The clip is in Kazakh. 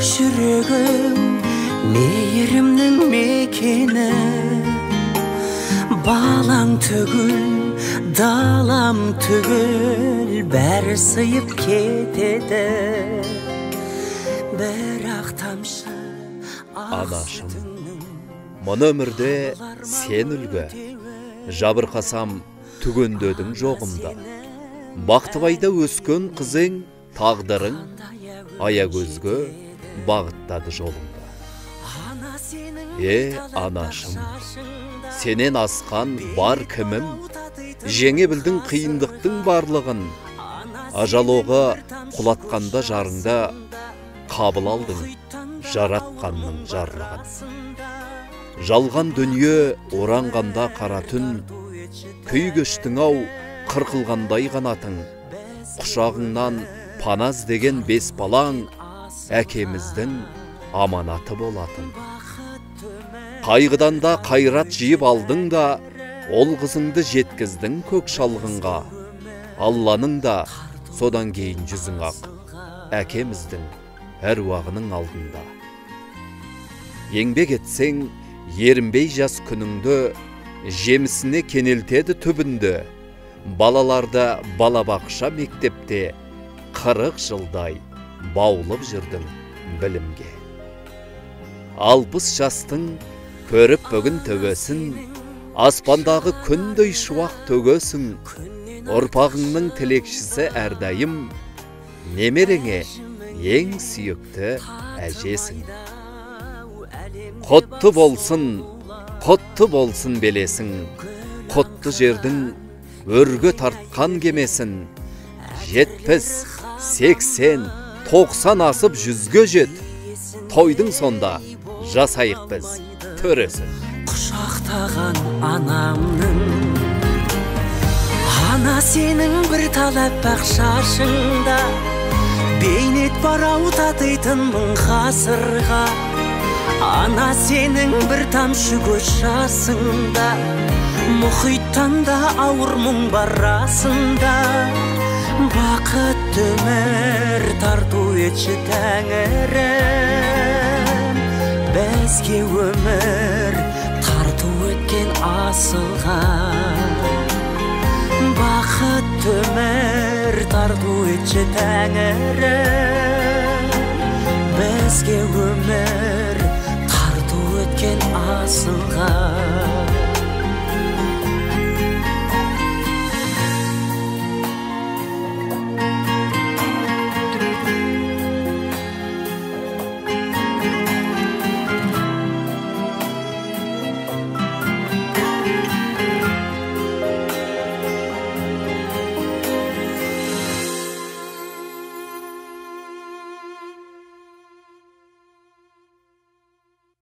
Аппақ жүрегім мейірімнің мекені, балаң түгіл, далам түгіл, бәрі сыйып кетеді. Бірақ тамшы Анашым, мұны өмірде сен үлгі, жабырқасам түгендедің жоғымда. Бақтыбайда өскен қызың тағдырың, аягөзге бағыттады жолыңды. Е, анашым, сенен асқан бар кімім, жеңе білдің қиындықтың барлығын. Ажал оғы құлатқанда жарыңда, қабыл алдың жаратқанның жарлығын. Жалған дүние оранғанда қара түн, күй кештің ау қырқылғандай қанатың. Құшағыңнан пана іздеген бес балаң, әкеміздің аманаты болатын. Қайғыдан да қайрат жиып алдың да, ол қызыңды жеткіздің көк шалғынға. Алланың да содан кейін жүзің ақ, әкеміздің әруағының алдында. Еңбек етсең, ерінбей жас күніңді, жемісіне кенелтеді түбінді. Балаларды балабақша мектепте 40 жылдай баулып жүрдің білімге. 60 жастың көріп бүгін төбесін, аспандағы күндей шуақ төгесің. Ұрпағыңның тілекшісі әрдайым, немереңе ең сүйікті әжесің. Құтты болсын, құтты болсын белесің, құтты жердің өрге тартқан кемесін. 70, 80, 90 асып 100-ге жет, тойдың сонда жасайық біз төресін. Құшақтаған анамның, ана сенің бір тал аппақ шашыңда, бейнет бар ау татитын мың ғасырға. Ана сенің бір тамшы көз жасыңда, мұхиттан да ауыр мұң бар расында. Бақытты өмір тарту етші тәңірім, бізге өмір тарту еткен асылға. Бақытты өмір тарту етші тәңірім, бізге өмір тарту еткен асылға.